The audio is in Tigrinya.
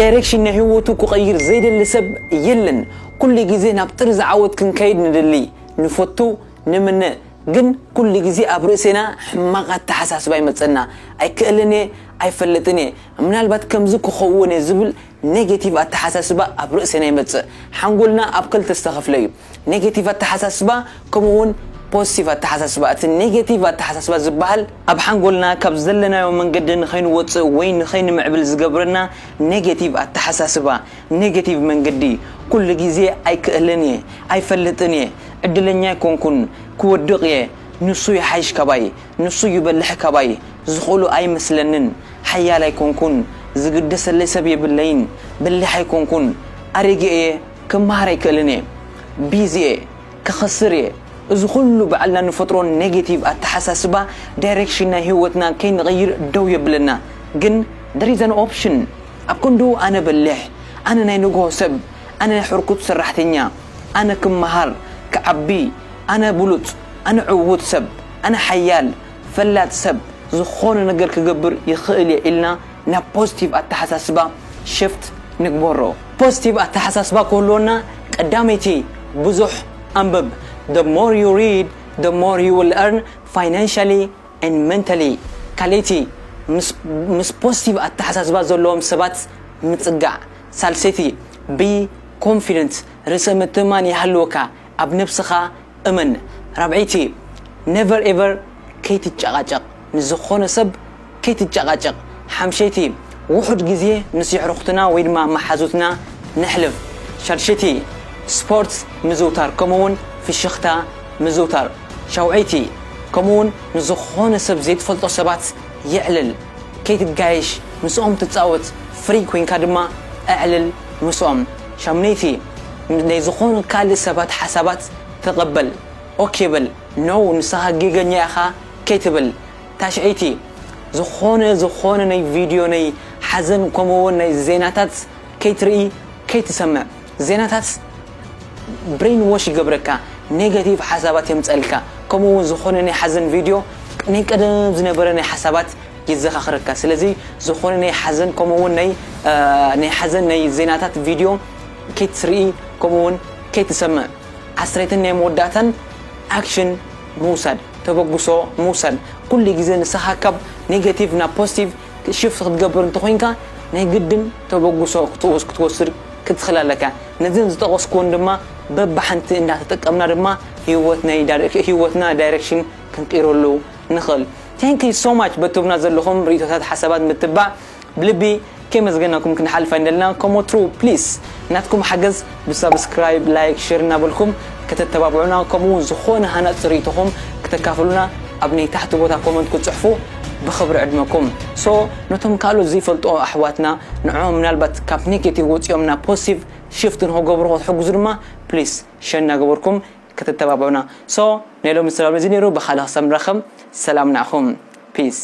ዳይሬክሽን ናይ ህይወቱ ክቐይር ዘይደሊ ሰብ የለን። ኩሉ ግዜ ናብ ጥርዚ ዓወት ክንከይድ ንደሊ፣ ንፈቱ፣ ንምነ። ግን ኩሉ ግዜ ኣብ ርእሴና ሕማቕ ኣተሓሳስባ ይመጸና። ኣይክእልን እየ፣ ኣይፈልጥን እየ፣ ምናልባት ከምዚ ክኸውን እየ ዝብል ኔጌቲቭ ኣተሓሳስባ ኣብ ርእስና ይመጽእ። ሓንጎልና ኣብ ክልተ ዝተኸፍለ እዩ። ኔጌቲቭ ኣተሓሳስባ ከምኡ እውን ፖዚቲቭ ኣተሓሳስባ። እቲ ኔጌቲቭ ኣተሓሳስባ ዝበሃል ኣብ ሓንጎልና ካብ ዘለናዮ መንገዲ ንኸይንወጽእ ወይ ንኸይንምዕብል ዝገብረና ኔጌቲቭ ኣተሓሳስባ፣ ኔጌቲቭ መንገዲ። ኩሉ ግዜ ኣይክእልን እየ፣ ኣይፈልጥን እየ፣ ዕድለኛ ኣይኮንኩን፣ ክወድቕ እየ፣ ንሱ ይሓይሽ ካባይ፣ ንሱ ይበልሕ ካባይ፣ ዝኽእሎ ኣይመስለንን፣ ሓያል ኣይኮንኩን፣ ዝግደሰለይ ሰብ የብለይን፣ በሊሕ ኣይኮንኩን፣ ኣሪገ እየ፣ ክመሃር ኣይክእልን እየ፣ ቢዚ እየ፣ ክኸስር እየ። እዚ ኩሉ ባዕልና ንፈጥሮ ኔጌቲቭ ኣተሓሳስባ ዳይሬክሽን ናይ ህይወትና ከይንቕይር ደው የብለና። ግን there is an option። ኣብ ክንድኡ ኣነ በሊሕ፣ ኣነ ናይ ንግሆ ሰብ፣ ኣነ ናይ ሕርኩት ሰራሕተኛ፣ ኣነ ክመሃር፣ ክዓቢ፣ ኣነ ብሉጽ፣ ኣነ ዕዉት ሰብ፣ ኣነ ሓያል፣ ፈላጥ ሰብ፣ ዝኾነ ነገር ክገብር ይኽእል እየ ኢልና ናብ ፖዚቲቭ ኣተሓሳስባ ሽፍት ንግበሮ። ፖዚቲቭ ኣተሓሳስባ ክህልወና ቀዳመይቲ ብዙሕ ኣንብብ። The more you read, the more you will earn financially and mentally። ካልኣይቲ ምስ፣ ምስ ፖዚቲቭ ኣተሓሳስባ ዘለዎም ሰባት ምጽጋዕ። ሳልሰይቲ be confident፣ ርእሰ ምትእምማን ይሃልወካ፣ ኣብ ነብስኻ እመን። ራብዐይቲ never ever ከይትጨቃጨቅ፣ ንዝኾነ ሰብ ከይትጨቃጨቅ። ሓምሸይቲ ውሑድ ግዜ ምስ የሕርኽትና ወይ ድማ መሓዙትና ነሕልፍ። ሻድሸይቲ ስፖርት ምዝውታር ከምኡውን ፍሽኽታ ምዝውታር። ሻውዐይቲ ከምኡውን ንዝኾነ ሰብ ዘይትፈልጦ ሰባት የዕልል። ከይትጋየሽ ምስኦም ትጻወት፣ ፍሪ ኮይንካ ድማ ኣዕልል ምስኦም። ሻምነይቲ ናይ ዝኾኑ ካልእ ሰባት ሓሳባት ተቐበል። ኦኬ በል፣ ኖ ንስኻ ጌገኛ ኢኻ ከይትብል። ታሽዐይቲ ዝኾነ ዝኾነ ናይ ቪድዮ ናይ ሓዘን ከምኡ እውን ናይ ዜናታት ከይትርኢ ከይትሰምዕ። ዜናታት ብሬን ዎሽ ይገብረካ፣ ኔጋቲቭ ሓሳባት የምፀልካ። ከምኡ እውን ዝኾነ ናይ ሓዘን ቪድዮ ናይ ቀደም ዝነበረ ናይ ሓሳባት ይዘኻኽረካ። ስለዚ ዝኾነ ናይ ሓዘን ከምኡ እውን ናይ ናይ ሓዘን ናይ ዜናታት ቪድዮ ከይትርኢ ከምኡ እውን ከይትሰምዕ። ዓስረይትን ናይ መወዳእታን ኣክሽን ምውሳድ፣ ተበግሶ ምውሳድ። ኩሉ ግዜ ንስኻ ካብ ኔጋቲቭ ናብ ፖዚቲቭ ሽፍት ክትገብር እንተኾይንካ ናይ ግድን ተበግሶ ክትወስ ክትወስድ ክትኽእል ኣለካ። ነዘን ዝጠቐስኩወን ድማ በብሓንቲ እንዳተጠቀምና ድማ ህይወት ናይ ዳይሬክ ህይወትና ዳይሬክሽን ክንቅይረሉ ንኽእል። Thank you so much በትብና ዘለኹም ርእይቶታት ሓሳባት ምትባዕ ብልቢ ከየመስገናኩም ክንሓልፍ ኣይንደልና። ከምኡ ትሩ ፕሊስ ናትኩም ሓገዝ ብሳብስክራይብ ላይክ ሼር እናበልኩም ከተተባብዑና ከምኡ እውን ዝኾነ ሃናፂ ርእይቶኹም ክተካፍሉና ኣብ ናይ ታሕቲ ቦታ ኮመንት ክትፅሕፉ ብኽብሪ ዕድመኩም። ሶ ነቶም ካልኦት ዘይፈልጡ ኣሕዋትና ንዕኦም ምናልባት ካብ ኔጌቲቭ ወፂኦም ናብ ፖዚቲቭ ሽፍት ንክገብሩ ክትሕግዙ ድማ ፕሊስ ሸር እናገበርኩም ከተተባብዑና። ሶ ናይ ሎሚ ሰላም እዚ ነይሩ። ብኻልእ ክሳብ ንራኸብ ሰላም ንዓኹም። ፒስ።